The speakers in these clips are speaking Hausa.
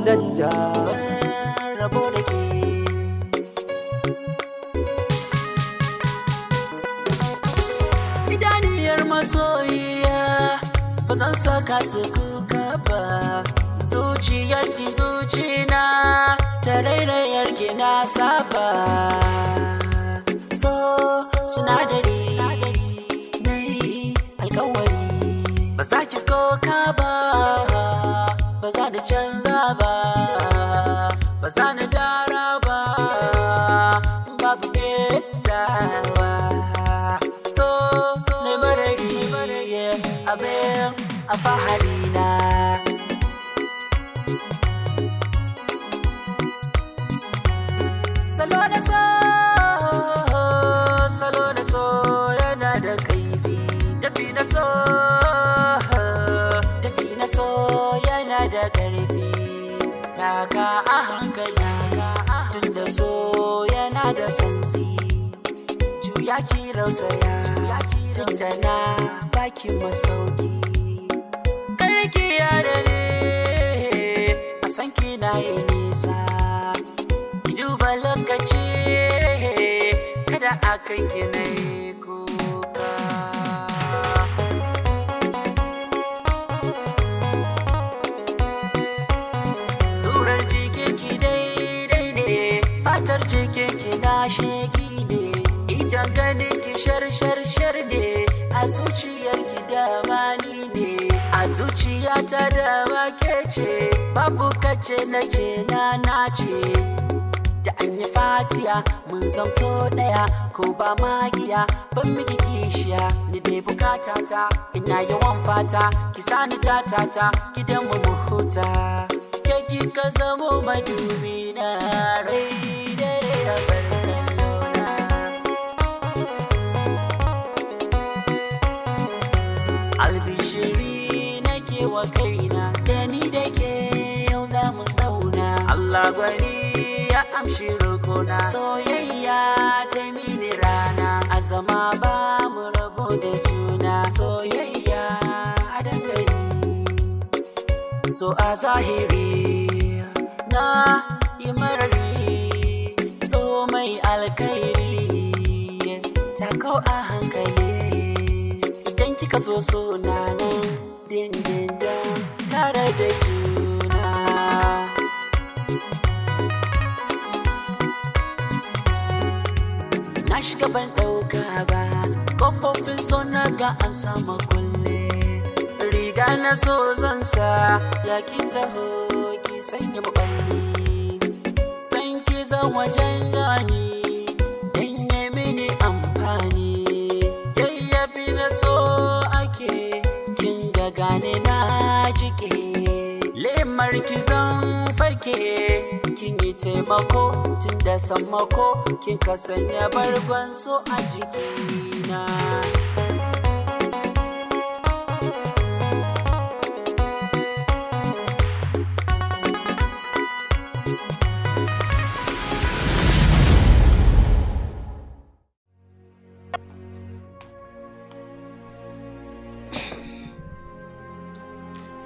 Danja. Rabo da ke. Idaniyar masoyiya ba zan saka su kuka ba. Zuciyar ki zucina ta rairayar ki na saba. So sinadari na yi alkawari ba za ki koka ba, ba za ni canza ba, ba za ni dara ba, babu ketawa. So na marari abin a fahari na. Salo na so, salo na so yana da kaifi. Tafi na so, tafi na so yana da ƙarfi. Taka a hankali, tunda so yana da santsi. Juya ki rausaya, tunda na baki masauki. Karki ya dare, a san kina yi nisa. Ki duba lokaci, kada a kan ki na yi kuka. Surar jikinki daidai ne, fatar jikinki na sheki ne. Idan ganin ki shar shar shar ne, a zuciyarki dama ni ne. A zuciyata dama ke ce, babu kace na ce na na ce. Da an yi fatiya mun zamto ɗaya ko ba magiya ban miki kishiya ni dai bukata ta ina yawan fata ki sani tatata gidan mu mu huta ke kika zamo madubi na rai da rai a barkalona. Albishiri nake wa kaina sai ni da ke yau za mu zauna. Allah gwani ya amshi rokona. Soyayya ta mini rana a zama ba mu rabo da juna. Soyayya a dangare so a zahiri na yi marari so mai alkairi tako a hankali idan kika zo so na nan dindindin tare da juna. Na shiga ban ɗauka ba, kofofin so na ga an sama kulle. Riga na so zan sa, ya ki taho ki sanya maballi. San ki zan wajen gani, dan ya mini amfani. Yayyafi na so ake, kin ga gane na jike. Lemar ki zan fake, kin yi taimako tun da sammako, kin ka sanya bargon so a jikina.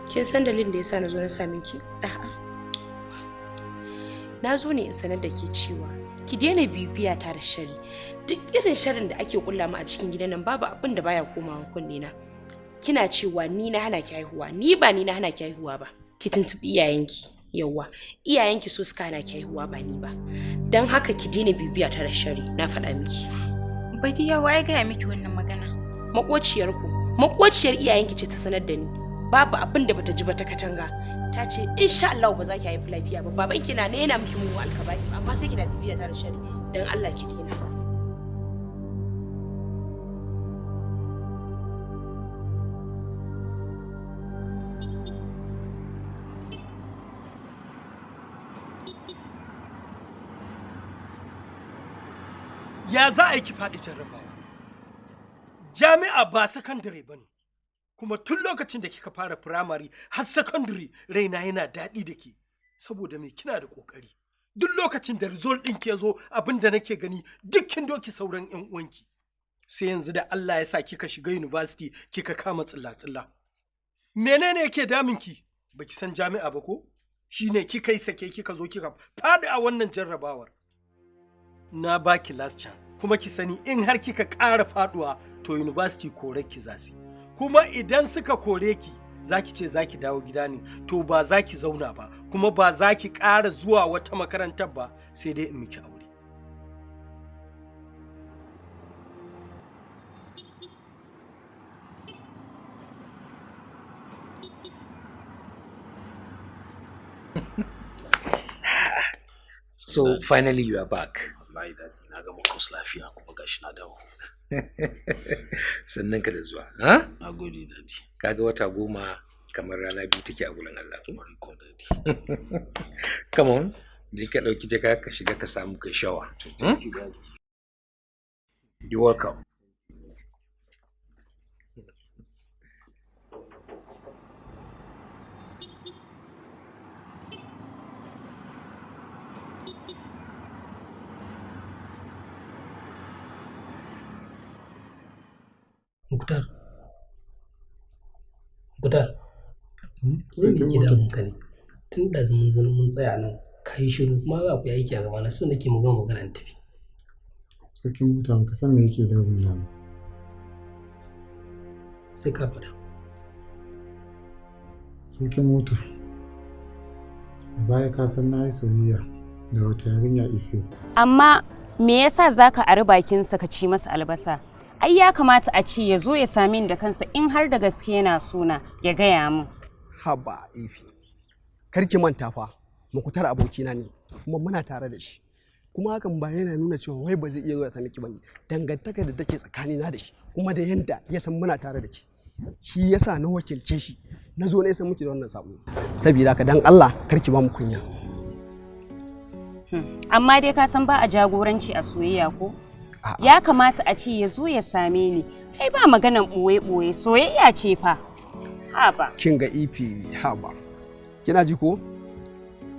Kin san dalilin da yasa na zo na same ki? A'a. Na zo ne in sanar da ke cewa ki daina bibiya ta da shari. Duk irin sharin da ake kulla mu a cikin gidan nan babu abin da baya komawa kunne na. Kina cewa ni na hana ki haihuwa, ni ba ni na hana ki haihuwa ba. Ki tuntubi iyayenki. Yawwa, iyayenki so suka hana ki haihuwa ba ni ba. Don haka ki daina bibiya ta da shari, na faɗa miki. Badiya wa ya gaya miki wannan magana? Makociyarku, makociyar iyayenki ce ta sanar da ni. Babu abin da bata ji ba ta katanga. Ta ce insha Allah ba za ki haifi lafiya ba. Babanki na ne yana miki mugu alkaba'i amma sai kina bibiya ta da shari. Dan Allah ki daina. Ya za a yi ki faɗi jarrabawa? Jami'a ba sakandare ba ne, kuma tun lokacin da kika fara firamare har sakandare raina yana daɗi da ke, saboda me kina da ƙoƙari. Duk lokacin da result ɗin ke zo abin da nake gani duk kin doki sauran 'yan uwanki. Sai yanzu da Allah ya sa kika shiga university kika kama tsilla-tsilla. Menene yake damunki? Baki san jami'a ba ko? Shine kika yi sake kika zo kika faɗi a wannan jarrabawar. Na baki last chance, kuma ki sani in har kika ƙara faɗuwa to university kore ki za su yi. Kuma idan suka kore ki, za ki ce za ki dawo gida ne, to ba za ki zauna ba, kuma ba za ki ƙara zuwa wata makarantar ba, sai dai in miki aure. So finally you are back. Wallahi Daddy, na gama course lafiya kuma gashi na dawo. Sannan ka da zuwa. Ha? Na gode, Daddy. Kaga wata 10 kamar rana 2 take a gurin Allah ko? Kwarai ko, Daddy. Come on. Je ka ɗauki jaka ka shiga ka samu kai shawa. Thank you, Daddy. You're welcome. Muktar. Muktar. Wai me ke damun ka ne? Tun ɗazu mun zo mun tsaya nan, ka yi shiru kuma ga akwai aiki a gabana, so nake mu gama magana in tafi. Sarkin mota, baka san me yake damuna ba. Sai ka faɗa. Sarkin mota. A baya ka san na yi soyayya da wata yarinya, Ife. Amma me yasa zaka ari bakinsa ka ci masa albasa? Ai ya kamata a ce ya zo ya same ni da kansa, in har da gaske yana sona ya gaya min. Haba Ifi, kar ki manta fa, Mukutar abokina ne kuma muna tare da shi. Kuma hakan ba yana nuna cewa wai ba zai iya zuwa ya same ki bane. Dangantakar da take tsakanina da shi kuma da yanda ya san muna tare da ki, shi yasa na wakilce shi na zo na san miki da wannan sako. Saboda haka, dan Allah kar ki ba mu kunya. Amma dai ka san ba a jagoranci a soyayya ko? Ya kamata a ce ya zo ya same ni. Kai ba maganan ɓoye-ɓoye, soyayya ce fa. Haba. Kin ga Ifi, haba. Kina ji ko?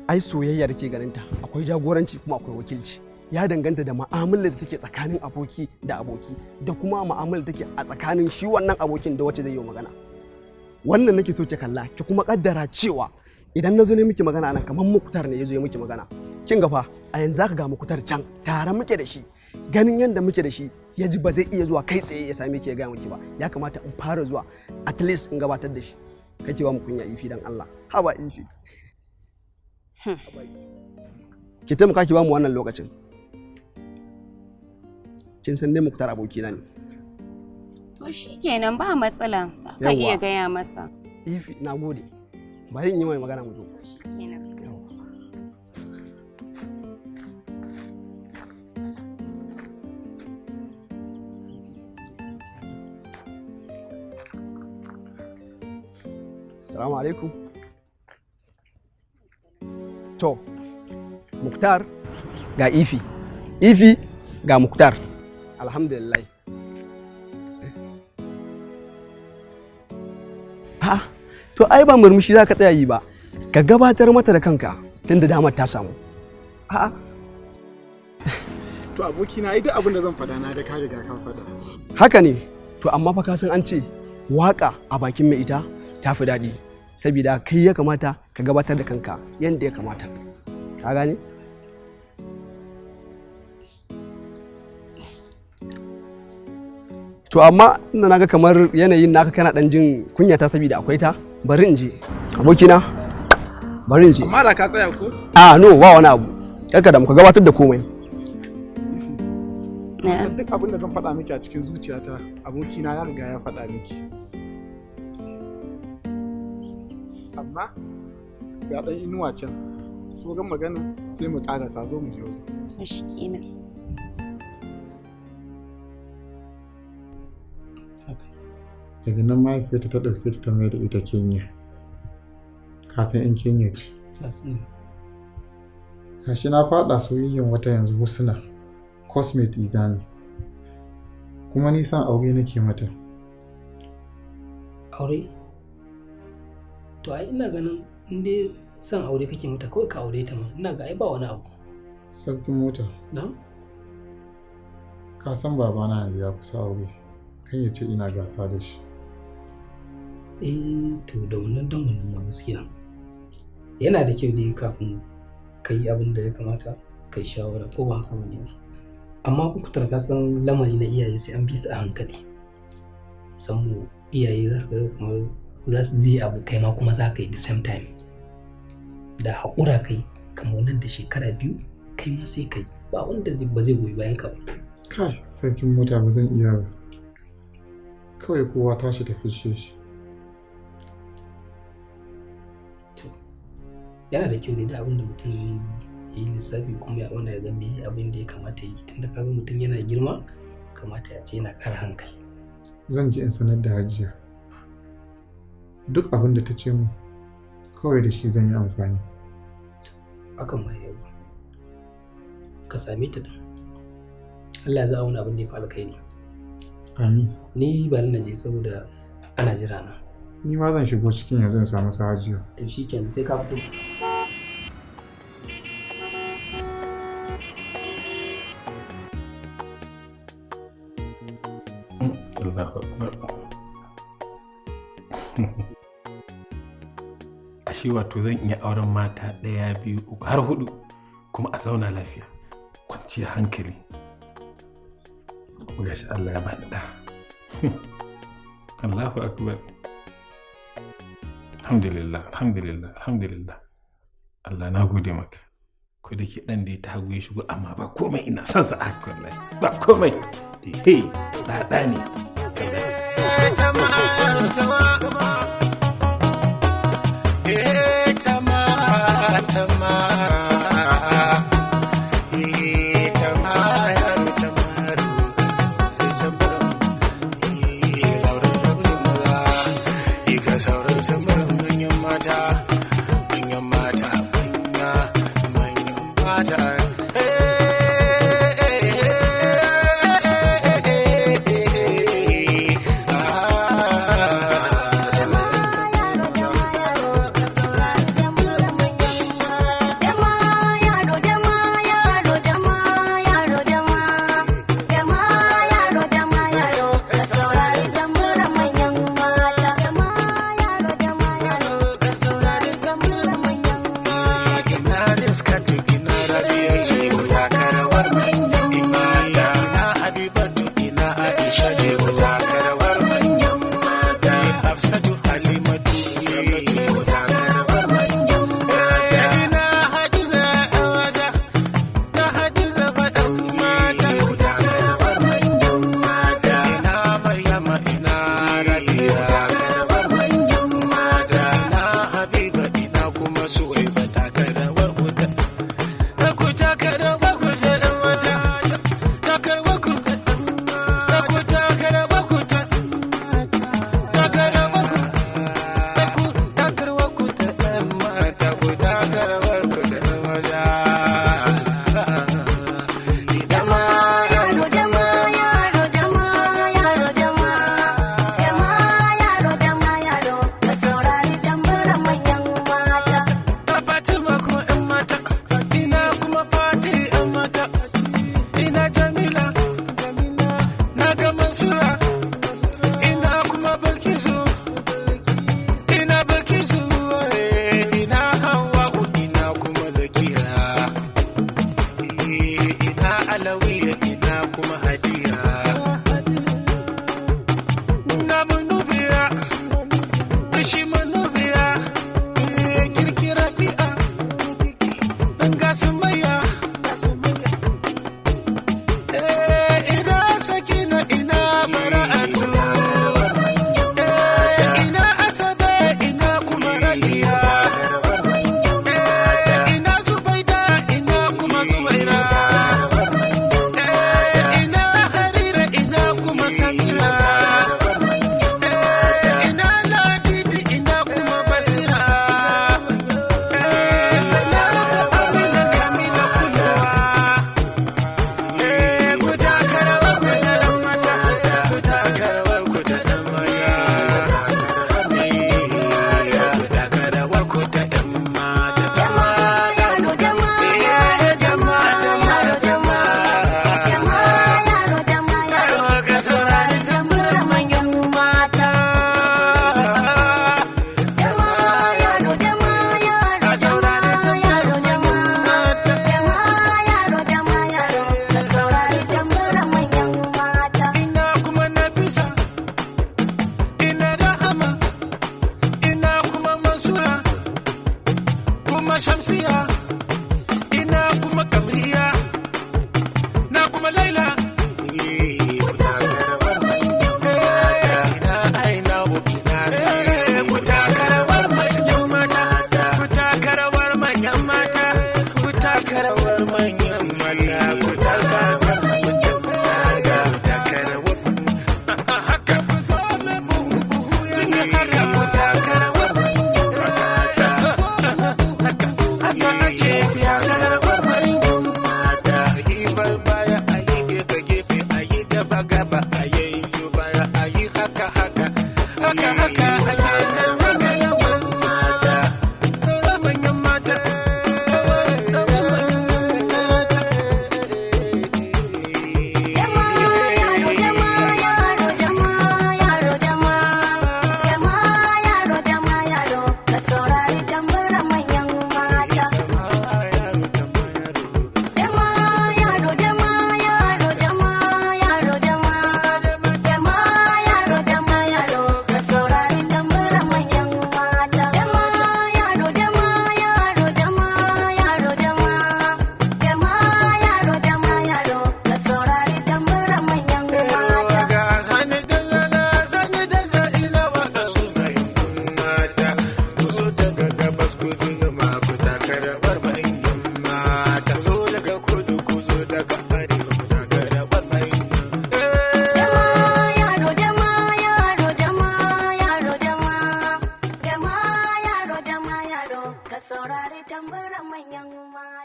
Ai soyayya da ke ganin ta akwai jagoranci kuma akwai wakilci. Ya danganta da mu'amalar da take tsakanin aboki da aboki da kuma mu'amalar da take a tsakanin shi wannan abokin da wacce zai yi magana. Wannan nake so ki kalla, ki kuma kaddara cewa idan na zo ne miki magana anan, kamar Muktar ne ya zo ya miki magana. Kin ga fa a yanzu zaka ga Muktar can tare muke da shi. Ganin yadda muke da shi, ya ji ba zai iya zuwa kai tsaye ya same ki ya gaya miki ba. Ya kamata in fara zuwa, at least in gabatar da shi. Kake ba mu kunya Ifi, dan Allah. Haba Ifi. Ki taimaka ki ba mu wannan lokacin. Kin san dai Muktar abokina ne. To shikenan, ba matsala. Ka iya gaya masa. Ifi, na gode. Bari in yi mai magana mu zo. Shikenan. Assalamu alaikum. To, Muktar ga Ifi. Ifi ga Muktar. Alhamdulillah. Ha, to ai ba murmushi za ka tsaya yi ba. Ka gabatar mata da kanka tunda damar ta samu. A'a. To abokina, ai duk abin da zan faɗa na da ka riga ka faɗa. Haka ne, to amma fa ka san an ce waka a bakin mai ita ta fi daɗi. Saboda kai ya kamata ka gabatar da kanka yadda ya kamata. Ka gane? To amma ina naga kamar yanayin naka kana ɗan jin kunya ta saboda akwai ta, bari in je. Abokina, bari in je. Amma da ka tsaya ko? A no, ba wani abu. Karka da muka gabatar da komai. Duk abin da zan faɗa miki a cikin zuciyata, abokina ya riga ya faɗa miki. Amma ga ɗan inuwa can, sauran magana sai mu ƙarasa, zo mu je wajen. To shikenan. Daga nan mahaifiyarta ta ɗauke ta ta mai da ita Kenya. Ka san in Kenya ce. Gashi na faɗa soyayyen wata yanzu, Husna, course mate ɗina ne. Kuma ni son aure nake mata. Aure? To ai ina ganin in dai son aure kake mata, kawai ka aure ta mana. Ina ga ai ba wani abu. Sarkin mota. Na? Ka san babana yanzu ya kusa aure. Kan ya ce ina gasa da shi. Eh, to da wannan, dan wannan ma gaskiya. Yana da kyau dai kafin ka yi abin da ya kamata ka yi shawara, ko ba haka bane ba? Amma Muktar, ka san lamari na iyaye sai an bi su a hankali. San mu iyaye za ka ga kamar za su je abu, kai ma kuma za ka yi the same time. Da haƙura kai kamar nan da shekara 2, kai ma sai kai, ba wanda ba zai goyi bayan ka ba. Kai, sarkin mota, ba zan iya ba. Kawai kowa tashi ta fishe shi. Yana da kyau ne da abin da mutum ya yi lissafi kuma ya auna ya ga me abin da ya kamata yi, tunda kaga mutum yana girma, kamata ya ce yana ƙara hankali. Zan je in sanar da Hajiya. Duk abin da ta ce mu, kawai da shi zan yi amfani. Hakan ma yayi, ka same ta din. Allah ya za wani abin da ya fi alkhairi. Amin. Ni bari na je saboda ana jira na. Ni ma zan shigo cikin yanzu in samu su Hajiya. To shikenan, sai ka fito. Allahu akbar. Ashe wato zan iya auren mata ɗaya, biyu, uku har hudu, kuma a zauna lafiya, kwanciyar hankali. Kuma gashi Allah ya bani ɗa. Allahu akbar. Alhamdulillah, alhamdulillah, alhamdulillah. Allah na gode maka. Ko da ke ɗan da ya ta hagu ya shigo, amma ba komai, ina son sa haka wallahi. Ba komai. Eh, ɗa ɗa ne. Ina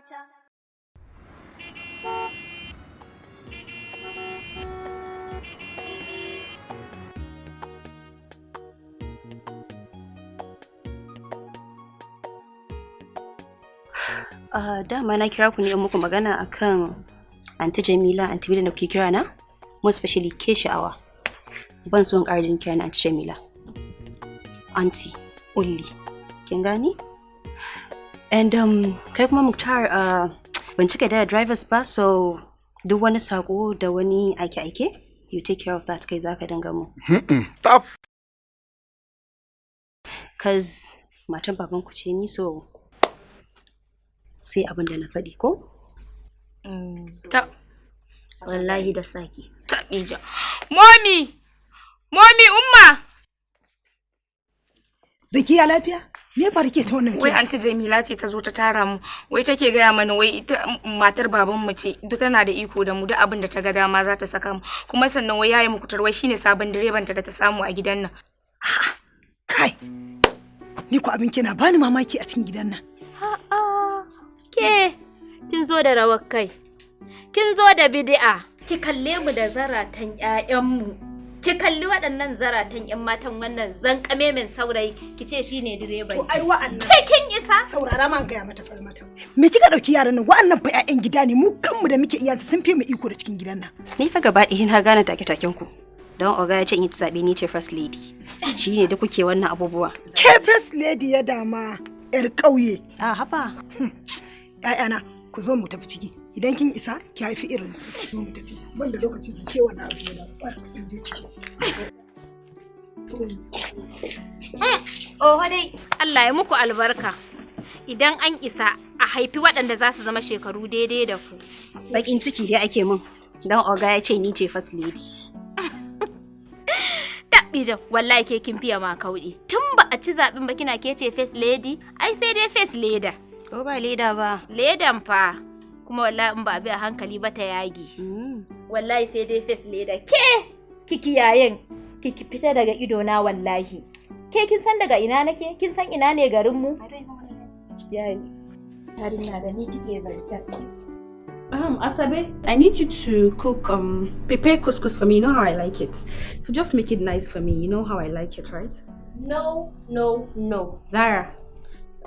mata. Dama na kira ku ne in muku magana akan Anti Jamila, Anti Bila da kuke kira na, more especially ke Sha'awa. Ban so in ƙara jin kira na Anti Jamila. Aunty, only. Kin gane? And kai kuma Muktar, ban cika da drivers ba, so duk wani sako da wani aike-aike, you take care of that, kai zaka dinga mu. Tap. Cause matan babanku ce ni, so sai abin da na faɗi ko? Ta. Wallahi da saki. Taɓija. Momi! Momi, Umma! Zakiya, lafiya? Me faru ke ta wannan Wai kira? Anti Jamila ce ta zo ta tara mu. Wai take gaya mana wai ita matar baban mu ce, duk tana da iko da mu, duk abin da ta ga dama za ta saka mu. Kuma sannan wai yayi Mukutar wai shine sabon direban ta da ta samu a gidan nan. Kai. Ni ko abin kina bani mamaki a cikin gidan nan. Ke, kin zo da rawar kai, kin zo da bidi'a, ki kalle mu da zaratan 'ya'yanmu. Ki kalli waɗannan zaratan 'yan matan, wannan zankame min saurayi, ki ce shine direban. To ai wa'annan. Ke kin isa? Saurara man gaya mata falmata. Me kika dauki yaran nan? Wa'annan fa 'ya'yan gida ne, mu kanmu da muke iyansu sun fi mu iko da cikin gidan nan. Ni fa gaba ɗaya na gane take-taken ku. Don oga ya ce in yi zaɓe ni ce first lady. Shi ne da kuke wannan abubuwa. Ke first lady ya dama yar ƙauye. A haba. ‘Ya'yana, ku zo mu tafi ciki. Idan kin isa ki haifi irin su. Zo mu tafi. Ban da lokaci da ke wannan abu yana ba in je ciki. Oho dai, Allah ya muku albarka. Idan an isa a haifi waɗanda za su zama shekaru daidai da ku. Bakin ciki dai ake min. Don oga ya ce ni ce first lady. Taɓijan, wallahi ke kin fiye ma kauɗi. Tun ba a ci zaɓen ba kina ke ce first lady, ai sai dai first leda. Ko ba leda ba? Ledan fa. Kuma wallahi in ba a bi a hankali ba ta yage. Wallahi sai dai first leda. Ke kiki yayin kiki fita daga ido na wallahi. Ke kin san daga ina nake? Kin san ina ne garin mu? Yayi. Yarinya da ni kike zancen. Asabe, I need you to cook, prepare couscous for me. You know how I like it. So just make it nice for me. You know how I like it, right? No, no, no. Zara.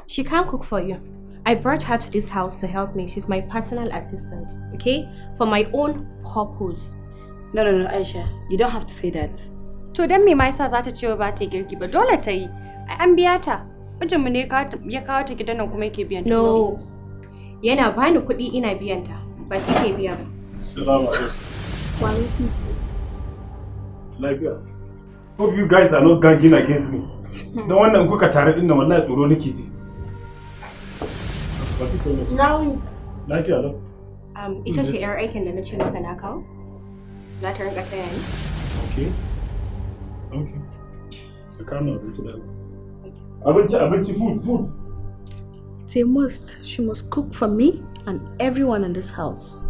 She can't cook for you. I brought her to this house to help me. She's my personal assistant, okay? For my own purpose. No, no, no, Aisha, you don't have to say that. To dan me ma yasa za ta ce ba ta girki ba? Dole ta yi. Ai an biya ta. Mijinmu ne ya kawo ta gidan nan kuma yake biyan ta. No. Yana bani kuɗi ina biyan ta. Ba shi ke biya ba. Salamu alaikum. Wa alaikum. Lafiya. Hope you guys are not ganging against me. Don wannan kuka tare din nan, wallahi tsoro nake ji. Now, Lafiya lau. Ita ce 'yar aikin da na ce maka na kawo? Za ta rinka taya ni? Okay. Okay. Ka kama abinci da abinci, abinci, food, food. It's a must. She must cook for me and everyone in this house.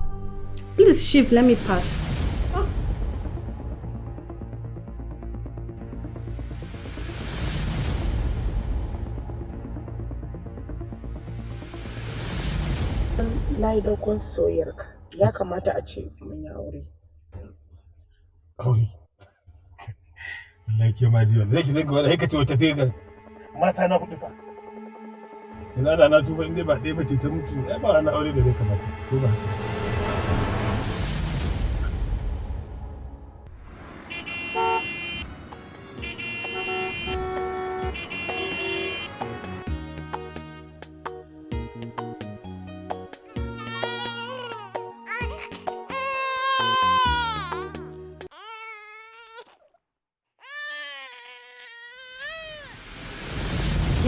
Please shift, let me pass. Na yi dakon soyayyarka, ya kamata a ce mun yi aure. Aure. Wallahi ke ma diwa. Zai ki dinga wani ce wata fega. Mata na hudu fa. Yanzu ana na tuba, inda ba ɗaya bace ta mutu, ai ba wani aure da zai kamata. Ko ba haka?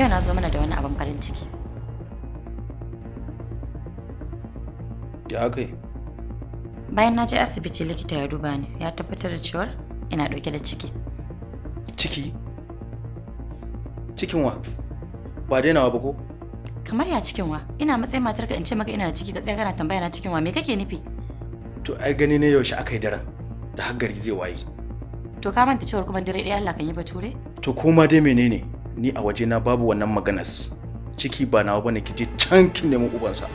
Yau na zo mana da wani abin farin ciki. Ya aka yi? Bayan na je asibiti, likita ya duba ni, ya tabbatar da cewar ina ɗauke da ciki. Ciki? Cikin wa? Ba dainawa ba ko? Kamar ya cikin wa? Ina matsayin matarka in ce maka ina da ciki, ka tsaya kana tambaya na cikin wa, me kake nufi? To ai gani ne yaushe aka yi daren da har gari zai waye. To ka manta cewar kuma dare ɗaya Allah kan yi bature? To koma dai menene, ni a wajena babu wannan maganas. Ciki ba nawa bane, ki je can ki nemi ubansa.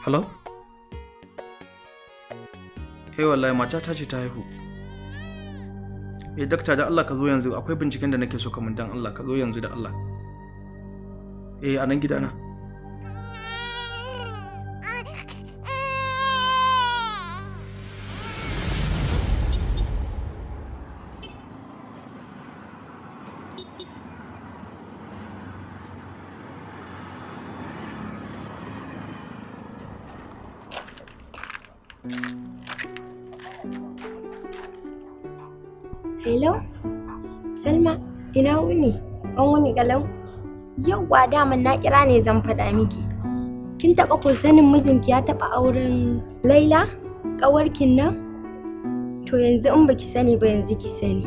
Hello? Eh, wallahi matata ce ta haihu. Eh dakta, da Allah ka zo yanzu, akwai binciken da nake so ka mun, dan Allah ka zo yanzu da Allah. Eh, a nan gidana. Hello? Salma, ina wuni? An wuni kalau? Yauwa, daman na kira ne zan faɗa miki. Kin taɓa ko sanin mijinki ya taɓa auren Laila? Ƙawarkin nan? To yanzu in baki sani ba, yanzu ki sani.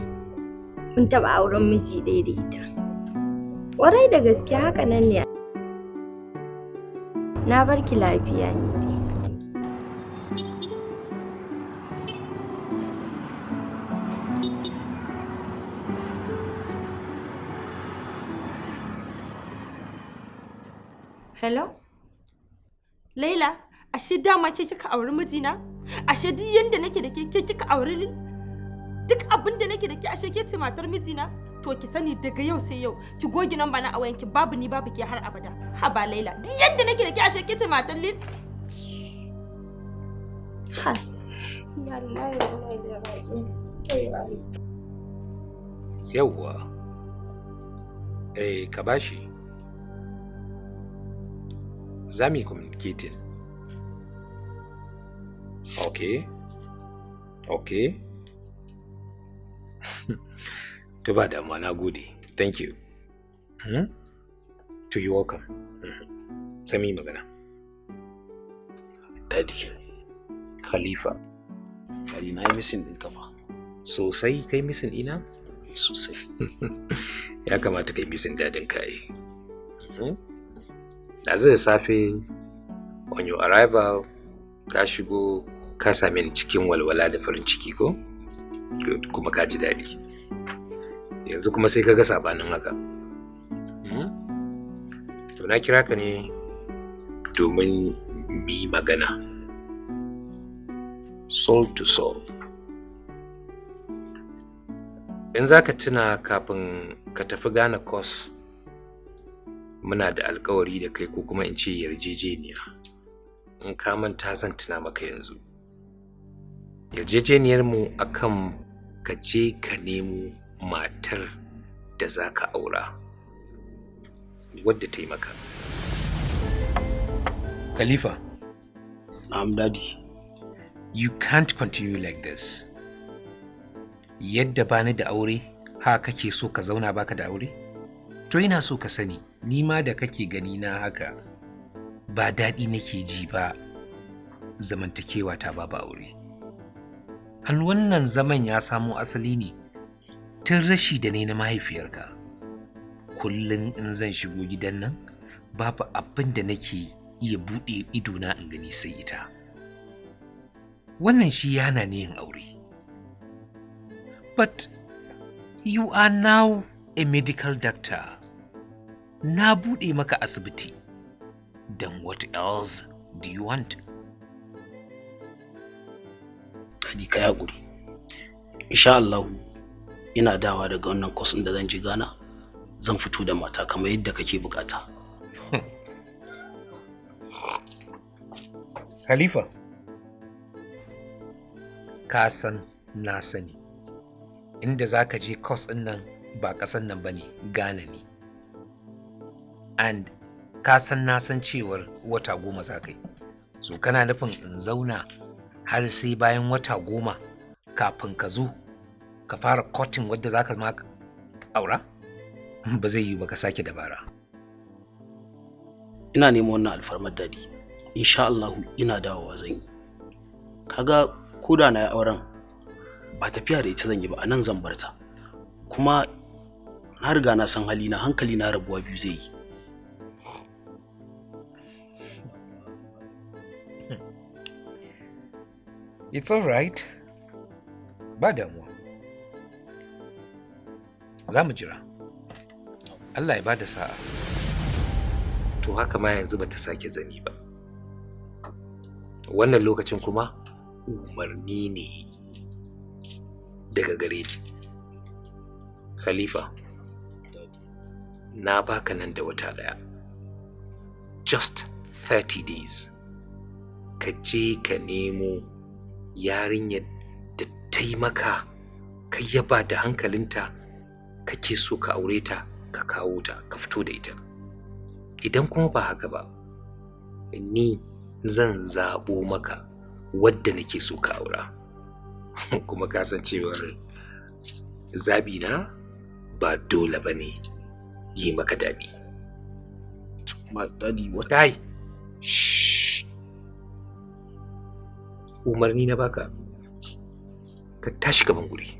Kun taɓa auren miji ɗaya da ita. Ƙwarai da gaske, haka nan ne. Na barki lafiya ni dai. Hello? Laila, ashe dama ke kika auri mijina? Ashe duk yanda nake da ke, ke kika auri ni? Duk abin da nake da ke, ashe ke ce matar mijina? To ki sani, daga yau sai yau ki goge nan bana a wayanki, babu ni babu ke har abada. Haba Laila, duk yanda nake da ke, ashe ke ce matar Lil? Ha. Inna lillahi wa inna ilaihi raji'un. Yawwa. Eh, ka bashi. Za mu yi communicating. Okay. To ba damuwa, na gode. Thank you. To you welcome. Sai mu yi magana. Daddy. Khalifa. Daddy, na yi missing ɗinka fa. Sosai kai missing ina? Sosai. Ya kamata kai missing daddyn ka yi. Ɗazu da safe, on your arrival, ka shigo ka same ni cikin walwala da farin ciki ko? Good, kuma ka ji daɗi. Yanzu kuma sai ka ga sabanin haka. To na kira ka ne domin mu yi magana. Soul to soul. In za ka tuna, kafin ka tafi Ghana course, muna da alkawari da kai, ko kuma in ce yarjejeniya. In ka manta, zan tuna maka yanzu. Yarjejeniyar mu akan ka je ka nemo matar da za ka aura wadda ta yi maka. Khalifa. Na'am, Daddy. You can't continue like this. Yadda bani da aure, haka kake so ka zauna baka da aure? To ina so ka sani, ni ma da kake gani na haka, ba daɗi nake ji ba zamantakewa ta babu aure. An wannan zaman ya samo asali ne tun rashi da ne na mahaifiyarka. Kullum in zan shigo gidan nan, babu abin da nake iya buɗe idona in gani sai ita. Wannan shi ya hana ni yin aure. But you are now a medical doctor. Na buɗe maka asibiti. Then what else do you want? Daddy, ka haƙuri. Insha Allah ina dawa daga wannan course ɗin da zan je Ghana, zan fito da mata kamar yadda kake bukata. Khalifa. Ka san na sani. Inda za ka je course ɗin nan ba ƙasan nan ba ne, Ghana ne. And ka san na san cewar wata 10 za ka yi. So kana nufin in zauna har sai bayan wata 10 kafin ka zo ka fara courting wadda za ka ma aura? Ba zai yiwu ba, ka sake dabara. Ina neman wannan alfarmar, Daddy. Insha Allah ina dawowa zan yi. Kaga ko da na yi auren, ba tafiya da ita zan yi ba, a nan zan bar ta. Kuma na riga na san halina, hankali na rabuwa biyu zai yi. It's all right. Ba damuwa. Za mu jira. Allah ya bada sa'a. To haka ma yanzu bata sake zani ba. Wannan lokacin kuma umarni ne daga gare ni. Khalifa, na baka nan da wata daya, just 30 days, ka je ka nemo yarinyar da ta yi maka, ka yaba da hankalinta, kake so ka aure ta, ka kawo ta, ka fito da ita. Idan kuma ba haka ba, ni zan zaɓo maka wadda nake so ka aura. Kuma ka san cewar zaɓi na ba dole ba ne yi maka daɗi. Ma daddy, what? Dai, umarni na baka, ka tashi gaban guri.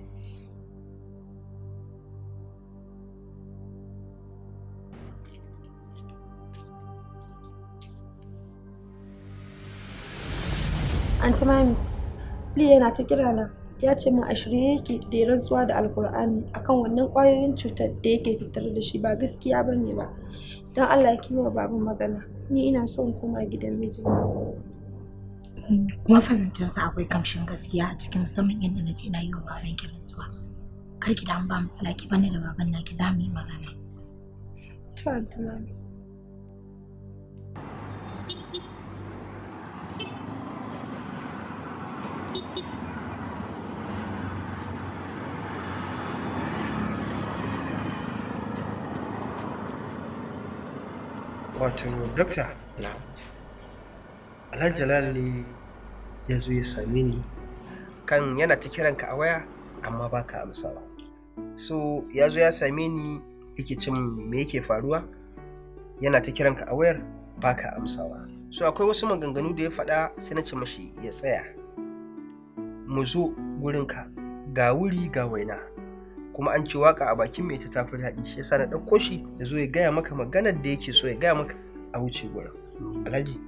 Anti Mami, Lee yana ta kira na, ya ce min a shirye yake da ya rantsuwa da Alkur'ani akan wannan ƙwayoyin cutar da yake tattare da shi ba gaskiya ba ne ba. Don Allah ki yi wa baba magana, ni ina so in koma gidan mijina. Kuma sa akwai kamshin gaskiya a cikin, musamman yadda na je na yi wa baban ki rantsuwa. Kar ki damu, ba matsala, ki bani da baban naki za mu yi magana. To, Anti Mami. Wato, Dokta, Alhaji Jalal ne ya zo ya same ni kan yana ta kiranka a waya amma baka amsawa. So ya zo ya same ni yake cin me yake faruwa, yana ta kiranka a wayar baka amsawa. So akwai wasu maganganu da ya faɗa, sai na ce mashi ya tsaya mu zo gurinka, ga wuri ga waina, kuma an ci waka a bakin mai ta tafi daɗi. Shi yasa na ɗauko shi ya zo ya gaya maka maganar da yake so ya gaya maka, a wuce gurin. Alhaji,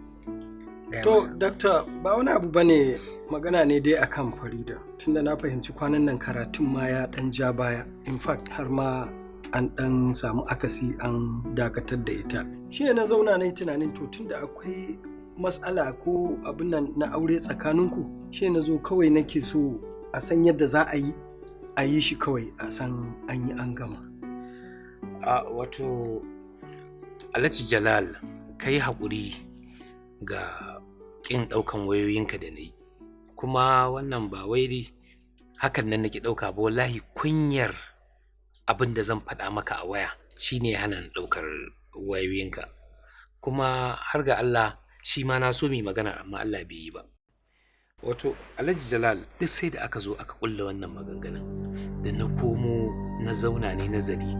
gaya To, masa. Dakta, ba wani abu bane, magana ne dai akan Farida. Tunda na fahimci kwanan nan karatun ma ya dan ja baya. In fact, har ma an dan samu akasi, an dakatar da ita. Shi ne na zauna na yi tunanin, to tunda akwai matsala ko abin nan na aure tsakaninku, shi ne na zo kawai nake so a san yadda za a yi a yi shi kawai, a san an yi an gama. A wato, Alhaji Jalal, ka yi haƙuri ga ƙin ɗaukan wayoyinka da na yi. Kuma wannan ba wai dai hakan nan nake ɗauka ba, wallahi kunyar abin da zan faɗa maka a waya shine ya hana ni ɗaukar wayoyinka. Kuma har ga Allah, shi ma na so mu yi magana amma Allah bai yi ba. Wato, Alhaji Jalal, duk sai da aka zo aka ƙulla wannan maganganun da na komo na zauna ne nazari,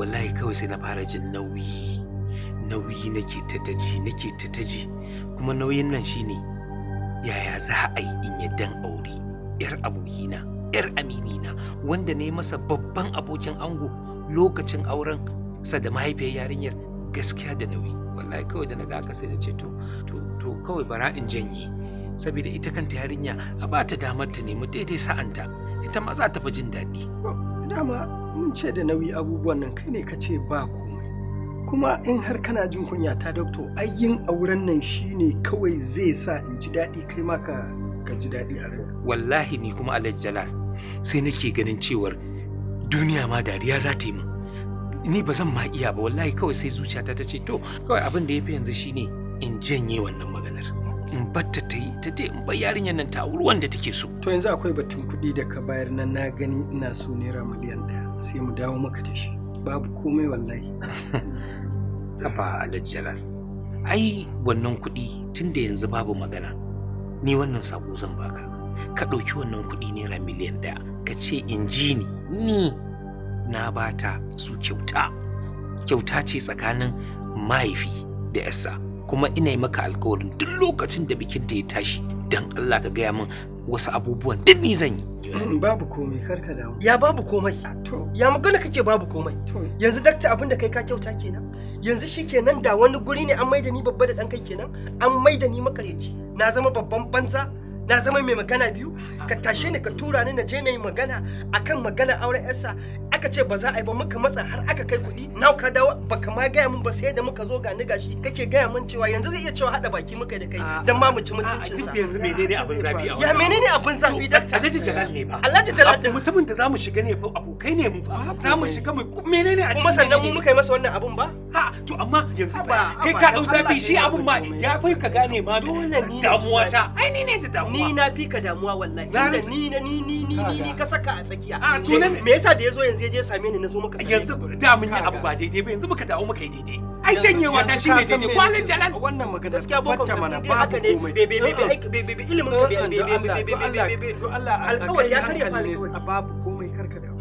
wallahi kawai sai na fara jin nauyi, nauyi nake ta taji, nake ta taji. Kuma nauyin nan shine yaya za a yi in yaddan aure yar abokina, yar aminina, wanda ne masa babban abokin ango lokacin auren sa da mahaifiyar yarinyar. Gaskiya da nauyi, wallahi. Kawai da na ga haka sai na ce to kawai bara in janye, saboda ita kanta yarinya a ba ta damar ta nemi daidai sa'anta, ita ma za ta fi jin daɗi. Dama mun ce da nauyi abubuwan nan, kai ne ka ce ba komai. Kuma in har kana jin kunya ta, doctor, ai yin auren nan shine kawai zai sa in ji daɗi, kai ma ka ji daɗi a ranka. Wallahi ni kuma, Alhaji Jalal, sai nake ganin cewar duniya ma dariya za ta yi min, ni ba zan ma iya ba wallahi. Kawai sai zuciyata ta ce to kawai abin da ya fi yanzu shine in janye wannan maganar, in batta ta yi ta dai, in bar yarinyar nan ta auri wanda take so. To, yanzu akwai batun kuɗi da ka bayar nan, na gani ina so naira miliyan 1, sai mu dawo maka da shi. Babu komai wallahi. Haba Alhaji Jalal, ai wannan kuɗi tun da yanzu babu magana, ni wannan sako zan baka: ka ɗauki wannan kuɗi naira miliyan 1, ka ce in ji ni, ni na bata su kyauta, kyauta ce tsakanin mahaifi da yarsa. Kuma ina yi maka alkawarin duk lokacin da bikinta ya tashi, dan Allah ka gaya min, wasu abubuwan duk ni zan yi. Babu komai, kar ka damu. Ya babu komai? Ya magana kake babu komai? Yanzu dakta, abin da kai ka kyauta kenan. Yanzu shikenan, da wani guri ne an maida ni babba da dan kai kenan, an maida ni makaryaci, na zama babban banza. Na zama mai magana biyu? Ka tashe ni ka tura ni na je na yi magana akan magana auren yarsa, aka ce ba za a yi ba, muka matsa har aka kai kuɗi. Na ka dawo baka ma gaya min ba sai da muka zo ga ni gashi kake gaya min cewa yanzu zai iya cewa haɗa baki muka da kai dan ma mu ci mutuncin sa. Duk yanzu menene abin zafi a wannan? Ya menene abin zafi dakta? Alhaji Jalal ne ba. Alhaji Jalal din mutumin da zamu shiga ne fa, abokai ne mu fa. Zamu shiga mu menene a cikin? Kuma sannan mu muka yi masa wannan abun ba? Ha, to amma yanzu kai ka dau zafi, shi abun ma ya fi ka gane ma dole ni damuwa ta. Ai ni ne da damuwa. Ni na fi ka damuwa wallahi. Tunda ni na ni ni ni ni ka saka a tsakiya. A to na me yasa da yazo yanzu ya je same ni na zo maka yanzu da mun yi abu ba daidai ba, yanzu muka dawo muka yi daidai. Ai janyewa ta shine daidai. Kwalin Jalal wannan magana gaskiya boko mana babu komai. Be be be be be be ilimin ka be be be be be be be Allah alƙawari ya karya fa alƙawari. Babu komai, karka damu.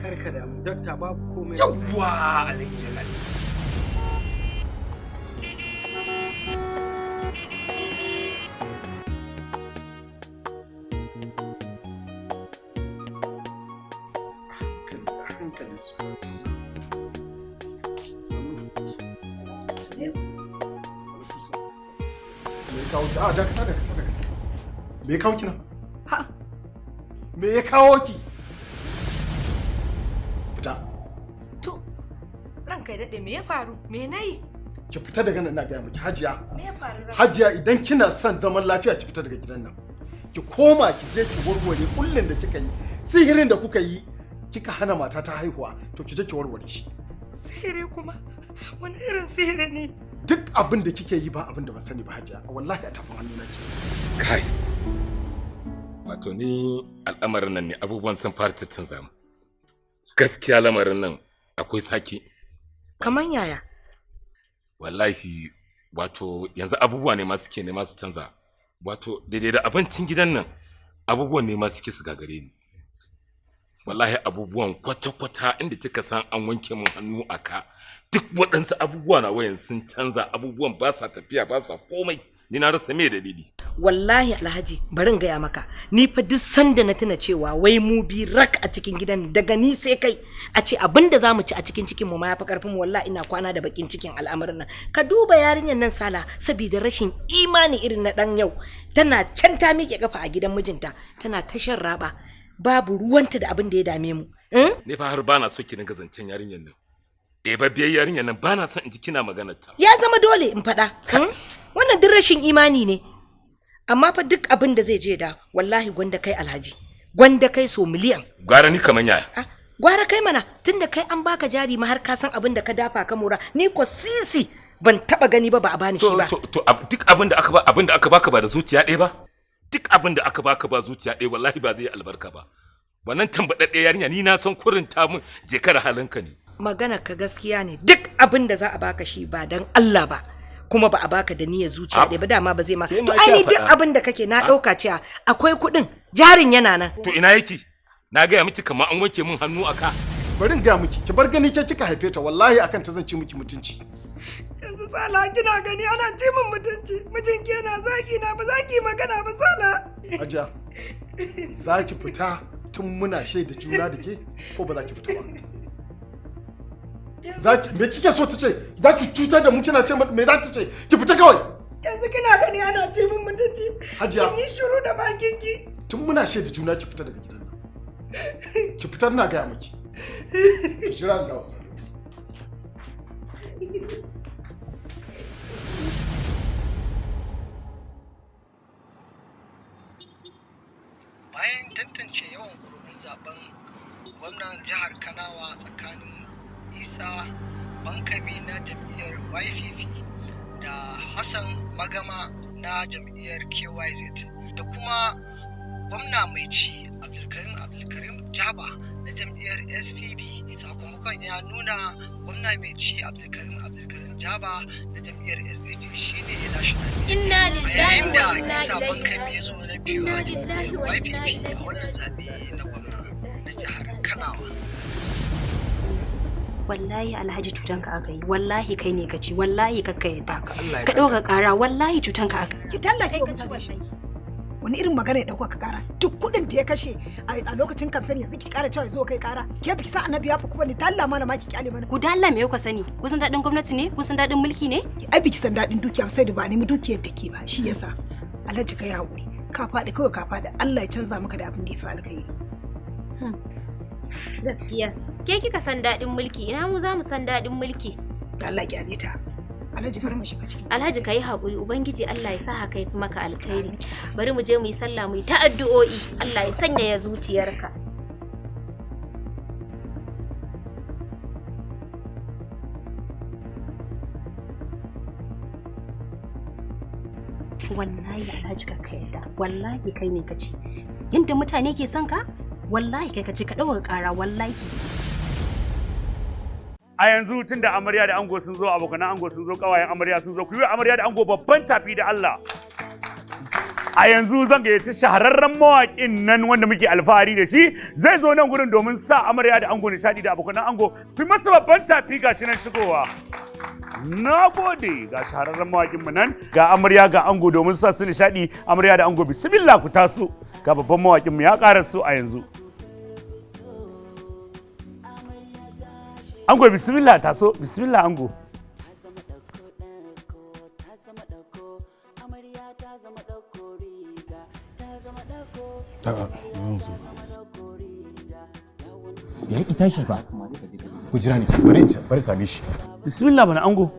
Karka damu dakta, babu komai. Yawwa Alhaji Jalal. Hankali su. Me ya kawo ki? A dakata, dakata, dakata. Me ya kawo ki nan? Ha? Me ya kawo ki? Fita. To, ranka ya daɗe, me ya faru? Me na yi? Ki fita daga nan, ina gaya miki, Hajiya. Me ya faru? Hajiya, idan kina son zaman lafiya ki fita daga gidan nan. Ki koma ki je ki warware kullin da kika yi, sihirin da kuka yi, kika hana mata ta haihuwa, to ki je ki warware shi. Sihiri kuma? Wani irin sihiri ne? Duk abin da kike yi ba abin da ban sani ba Hajiya, wallahi a tafin hannu nake. Kai. Wato ni al'amarin nan ne abubuwan sun fara canza mu. Gaskiya lamarin nan akwai saki. Kaman yaya? Wallahi wato yanzu abubuwa ne ma suke nema su canza. Wato daidai da abincin gidan nan abubuwan ne ma suke su gagare ni. Wallahi abubuwan kwata-kwata inda kika san an wanke mun hannu a ka, duk waɗansu abubuwa na wayan sun canza, abubuwan ba sa tafiya, ba sa komai, ni na rasa me dalili. Wallahi Alhaji, bari in gaya maka, ni fa duk sanda na tuna cewa wai mu bi rak a cikin gidan daga ni sai kai, a ce abin da zamu ci a cikin cikin mu ma yafi karfin mu, wallahi ina kwana da bakin cikin al'amarin nan. Ka duba yarinyar nan Sala, saboda rashin imani irin na dan yau, tana can ta miƙe kafa a gidan mijinta, tana ta shan raba, babu ruwanta da abin da ya dame mu. Ni fa har bana so ki dinga zancen yarinyar nan. Ɗebabbiyar yarinyar nan bana son in ji kina maganar ta. Ya zama dole in faɗa. Wannan duk rashin imani ne. Amma fa duk abin da zai je da wallahi gwanda kai Alhaji. Gwanda kai so miliyan. Gwara ni kaman yaya? Gwara kai mana, tunda kai an baka jari ma har ka san abin da ka dafa ka mora. Ni ko sisi ban taba gani ba, ba a bani shi ba. To duk abin da aka ba, abin da aka baka ba da zuciya ɗaya ba? Duk abin da aka baka ba zuciya ɗaya wallahi ba zai yi albarka ba. Wannan tambaɗaɗɗe yarinya ni na san kurin ta mun je kar halinka ne. Magana ka gaskiya ne, duk abin da za a baka shi ba dan Allah ba, kuma ba a baka da niyyar zuciya ɗaya ba, dama ba zai ma. To ai ni duk abin da kake na ɗauka cewa akwai kuɗin, jarin yana nan. To ina yake? Na gaya miki kamar an wanke min hannu aka. Bari in gaya miki, ki bar gani ke kika haife ta, wallahi akan ta zan ci miki mutunci. Yanzu Sala kina gani ana ci min mutunci, mijinki yana zagi na, ba za ki magana ba Sala. Hajiya, za ki fita tun muna shaida juna da ke ko ba za ki fita ba? Zaki me kike so ta ce? Za ki cutar da mu kina ce me za ta ce? Ki fita kawai. Yanzu kina gani ana ci min mutunci. Hajiya. Kin yi shiru da bakin ki. Tun muna shaida juna ki fita daga gidan nan. Ki fita ina gaya miki. Ki jira ni dawo. Bayan tantance yawan ƙuri'un zaben gwamnan jihar Kanawa tsakanin Isa Bankami na jam'iyyar YPP da Hassan Magama na jam'iyyar KYZ da kuma gwamna mai ci Abdulkarim Abdulkarim Jaba na jam'iyyar SPD, sakamakon ya nuna gwamna mai ci Abdulkarim Abdulkarim Jaba na jam'iyyar SDP shine ya lashe zaɓe, a yayin da Isa Bankami ya zo na biyu a jam'iyyar YPP a wannan zaɓe na gwamna na jihar Kanawa. Wallahi Alhaji cutanka aka yi, wallahi kai ne ka ci, wallahi kakka yadda ka ɗauka ƙara, wallahi cutanka aka yi. Ki tallafe ka ci wallahi. Wani irin magana ya ɗauka ka ƙara? Duk kuɗin da ya kashe a lokacin kamfen yanzu ki ƙara cewa ya zo kai ƙara. Ke biki san annabi ya fi kuma ni talla mana ma ki kyale mana. Ku da Allah me kuka sani? Kun san daɗin gwamnati ne? Kun san daɗin mulki ne? Ai biki san daɗin dukiya sai da ba nemi dukiyar da ke ba, shi yasa. Alhaji, ka yi haƙuri. Ka faɗi kawai, ka faɗi. Allah ya canza maka da abin da ya fi alkhairi. Gaskiya. Ke kika san daɗin mulki, ina mu za mu san daɗin mulki. Allah ya ta. Alhaji, bari mu shiga ciki. Alhaji, ka yi haƙuri, Ubangiji Allah ya sa haka ya fi maka alkhairi. Bari mu je mu yi sallah, mu yi ta addu'o'i. Allah ya sanyaya zuciyarka. Wallahi Alhaji, ka yarda, wallahi kai ne ka ce yadda mutane ke son ka, wallahi kai ka ce ka ɗaukaka ƙara, wallahi. A yanzu tun da amarya da ango sun zo, abokanan ango sun zo, kawayen amarya sun zo, ku yi wa amarya da ango babban tafi da Allah. A yanzu zan gayyaci shahararren mawaƙin nan wanda muke alfahari da shi, zai zo nan gurin domin sa amarya da ango nishaɗi da abokanan ango. Ku yi masa babban tafi, gashi nan shigowa. Na gode, ga shahararren mawaƙin mu nan, ga amarya ga ango domin sa su nishaɗi. Amarya da ango, bismillah, ku taso. Ga babban mawaƙin mu ya ƙara su a yanzu. Ango, bismillah, taso, bismillah ango. A'a, yanzu. Ya ki tashi fa. Ku jira ni, bari in bari same shi. Bismillah bana ango.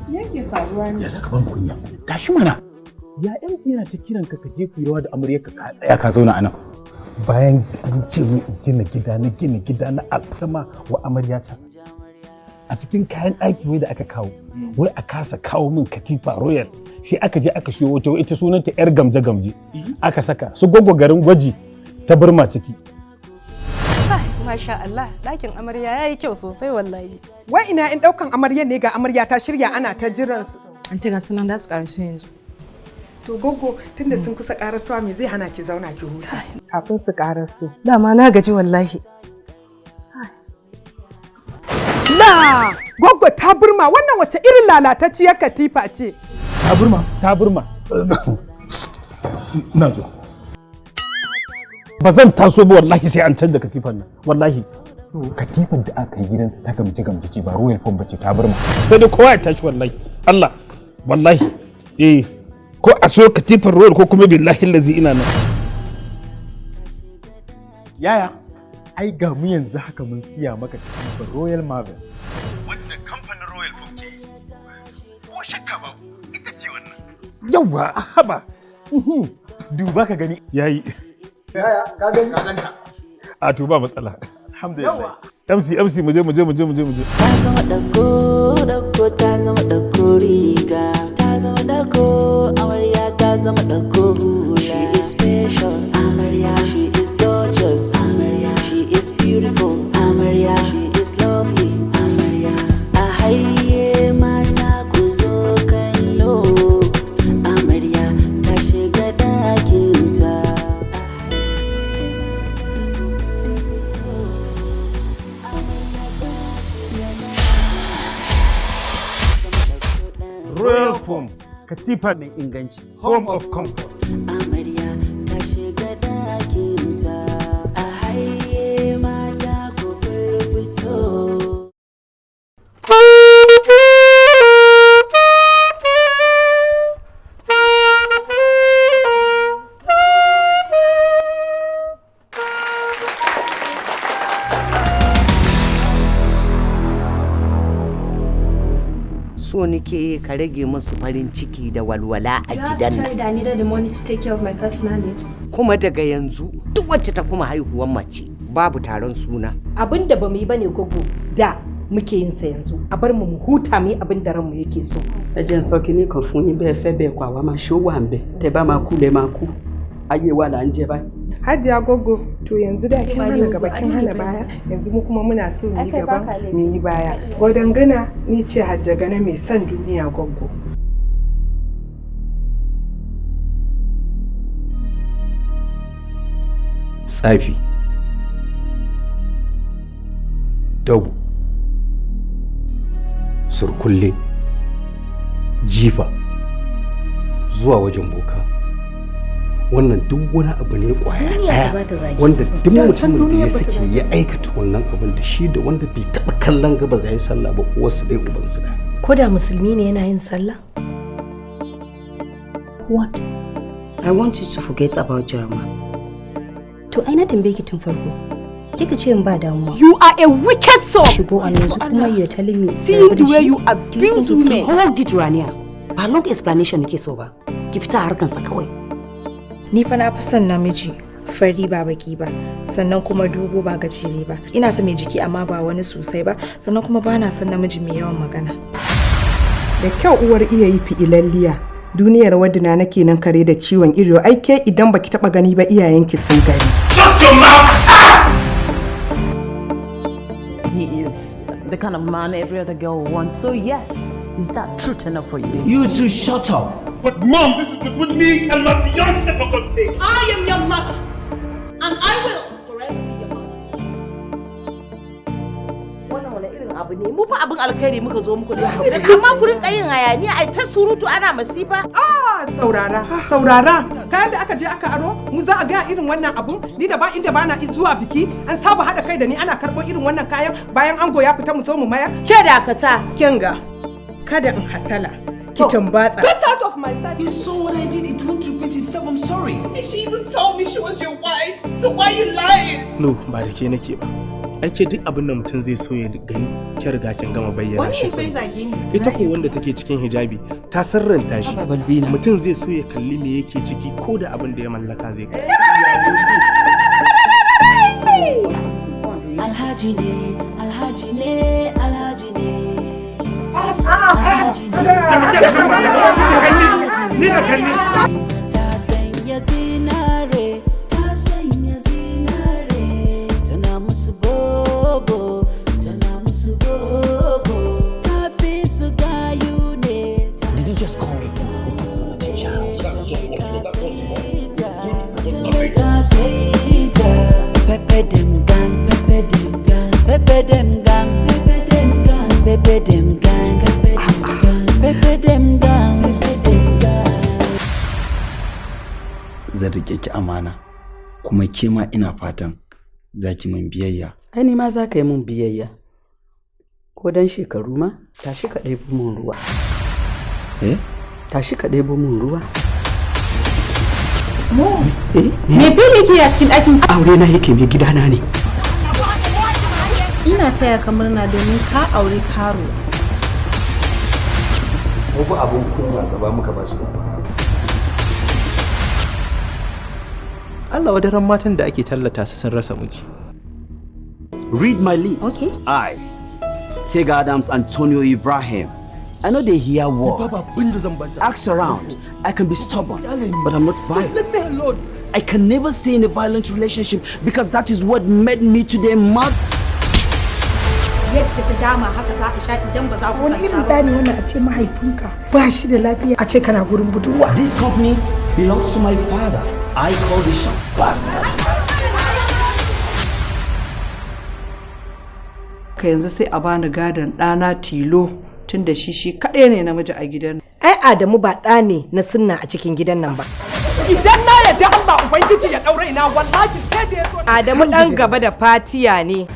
Me yake faruwa ne? Ya zaka ban kunya. Tashi mana. Ya MC yana ta kiran ka, ka je ku yi rawa da amaryarka, ka tsaya ka zauna anan. Bayan an ce min in gina gida, na gina gida na alfarma wa amaryata. A cikin kayan ɗaki wai da aka kawo, wai a kasa kawo min katifa royal, sai aka je aka siyo wata, ita sunanta yar gamje gamje, aka saka su gwagwa garin gwaji ta burma ciki. Masha Allah, ɗakin amarya ya yi kyau sosai wallahi. Wai ina in ɗaukan amarya ne? Ga amarya ta shirya, ana ta jiran su. An ga sunan da su karasu yanzu. To gogo, tunda sun kusa karasuwa, me zai hana ki zauna ki huta kafin su karasu? Dama na gaji wallahi. La! Goggo, ta burma, wannan wace irin lalatacciyar katifa ce? Ta burma, ta burma. Na zo. Ba zan taso ba wallahi sai an canza katifan nan, wallahi. Katifan da aka yi gidansa ta gamje gamje ce, ba royal foam bace, ta burma. Sai dai kowa ya tashi wallahi. Allah, wallahi. Eh, ko a so katifan royal ko kuma billahi lazi ina nan. Yaya, ai ga mu yanzu haka mun siya maka katifar Royal Marvel. Wanda kamfanin Royal Foam ke yi. Ko shakka babu, ita ce wannan. Yawwa, haba. Duba ka gani. Yayi. Yaya, ka gani? Ka ganta. A to ba matsala. Alhamdulillah. MC, MC, muje muje muje muje muje. Ta zama ɗauko ɗauko, ta zama ɗauko riga, ta zama ɗauko amarya, ta zama ɗauko hula. She is special amarya, she is gorgeous amarya, she is beautiful amarya, she is lovely amarya. A haye mata, ku zo kallo, amarya ta shiga ɗakinta. Royal Foam, katifa mai inganci, home of comfort. Amarya ta shiga ɗakinta, a haye mata, ku firfito. So nake ka rage musu farin ciki da walwala a You have to gidan tell nan. me that I needed the money to take care of my personal needs. Kuma daga yanzu duk wacce ta kuma haihuwar mace, babu taron suna. Abin da bamu yi bane gogo da muke yin sa yanzu. A bar mu mu huta, mu yi abin da ranmu yake so. Ẹ jẹ́ n sọ kinní kan fún yín, bẹ́ẹ̀ fẹ́ bẹ́ẹ̀ kọ́, àwa máa ṣe, ó wà ń bẹ̀ tẹ́ bá máa kú lẹ́ máa kú, ayé wa là ń jẹ báyìí. Hajiya Goggo, to yanzu da kin Ba hana ni gaba, ba, kin ai hana ni baya, yanzu mu kuma muna so mu Ai yi kai gaba, baka laifi. mu yi baya. Godon gana ni ce Hajja Gana mai son duniya, Goggo. Tsafi, dabu, surkulle, jifa, zuwa wajen boka, wannan duk wani abu ne kwaya Duniya ba ɗaya za ta zage wanda ka. duk Da can mutumin da duniya ya ba ta sake zage ya aikata wannan abin, da shi da wanda bai taɓa kallon gaba zai sallah ba, uwarsu ɗaya ubansu ɗaya. Ko da musulmi ne yana yin sallah? What? I want you to forget about Jarma. To ai na tambaye ki tun farko. Kika ce in ba damuwa. You are a wicked soul. Shigo an yanzu kuma you're telling me. Seeing the way you abuse women. Hold it, Rania. Ba long explanation nake so ba. Ki fita harkansa kawai. Ni fa na fi son namiji fari ba baki ba, sannan kuma dogo ba gajere ba. Ina son mai jiki amma ba wani sosai ba, sannan kuma ba na son namiji mai yawan magana. Da kyau uwar iya yi fi'ilalliya. Duniyar wadina nake nan kare da ciwon ido, ai ke idan baki taba gani ba iyayenki sun gani. Shut your mouth! He is the kind of man every other girl wants. So yes, is that truth enough for you? You two shut up. But mom, this is between me and my fiance, for God's sake. I am your mother, and I will forever be your mother. Wannan wani irin abu ne? Mu fa abin alkhairi muka zo muku da shi. Amma ku rinka yin hayaniya, ai ta surutu ana masifa. Ah, saurara, saurara. Kayan da aka je aka aro, mu za a ga irin wannan abun? Ni da ba inda bana zuwa biki, an saba haɗa kai da ni ana karɓo irin wannan kayan bayan ango ya fita mu zo mu mayar. Ke dakata. Kinga, kada in hasala. Ki tumbatsa. Get out of my sight. You saw what I did. It won't repeat itself. I'm sorry. She even told me she was your wife. So why you lying? No, ba da ke nake ba. Ai ke duk abin da mutum zai so ya gani, ki riga kin gama bayyana shi. Wani zage ni. Ita ko wanda take cikin hijabi ta sirranta shi. Mutum zai so ya kalli me yake ciki ko da abin da ya mallaka zai gani. Alhaji ne, Alhaji ne, Alhaji ne. Alhaji ne. Ni da kalli. Ta sanya zinare, ta sanya zinare. Tana musu bobo, tana musu bobo. Ta fi su gayu ne. Did you just call me? That's just what you want. That's what you want. Good, good nothing. Pepe dem gang, pepe dem gang, pepe dem gang, pepe dem gang, pepe dem gang, pepe dem gang, pepe dem gang, pepe dem gang. Zan rike ki amana, kuma ke ma ina fatan za ki min biyayya. Ai ni ma za ka yi min biyayya. Ko dan shekaru ma, tashi ka ɗebo min ruwa. Eh? Tashi ka ɗebo min ruwa. Eh, me Bello yake a cikin ɗakin? Aure na yake, mai gidana ne. Ina taya ka murna domin ka auri karo. Mu fa abun kunya gaba muka ba su ba baya. Allah wadaran matan da ake tallata su sun rasa miji. Read my lips. Okay. I, Tega Adams Antonio Ibrahim. I know they hear word. Ask around. I can be stubborn, but I'm not violent. Let me alone. I can never stay in a violent relationship because that is what made me today mad. Yadda ta dama haka za a sha idan ba za ku Wani irin ɗa ne wannan, a ce mahaifinka ba shi da lafiya a ce kana gurin budurwa? This company belongs to my father. I call the shot. Bastard. Ka yanzu sai a bani gadon ɗana tilo tun da shi shi kaɗai ne namiji a gidan. Ai Adamu ba ɗa ne na sunna a cikin gidan nan ba. Idan na yarda Allah Ubangiji ya ɗaure ina, wallahi sai da ya zo. Adamu ɗan gaba da fatiya ne.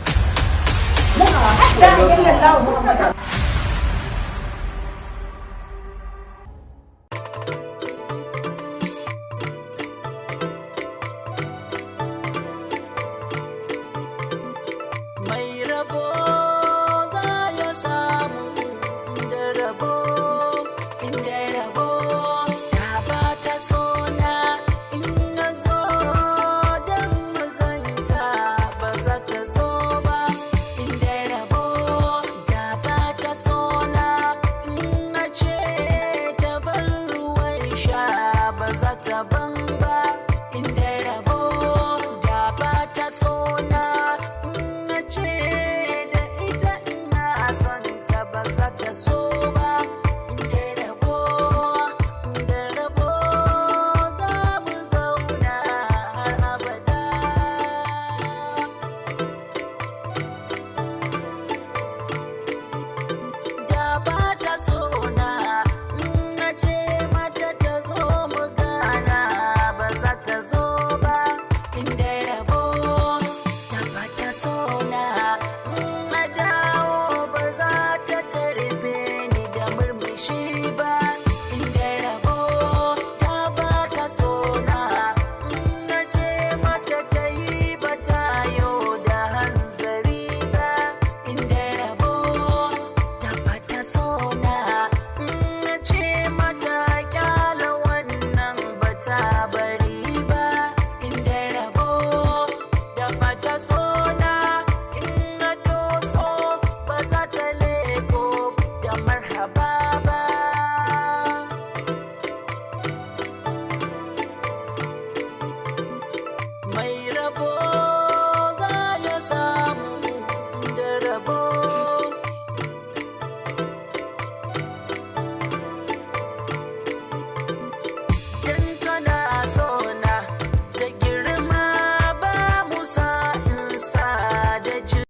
La ilaha illallah Muhammad.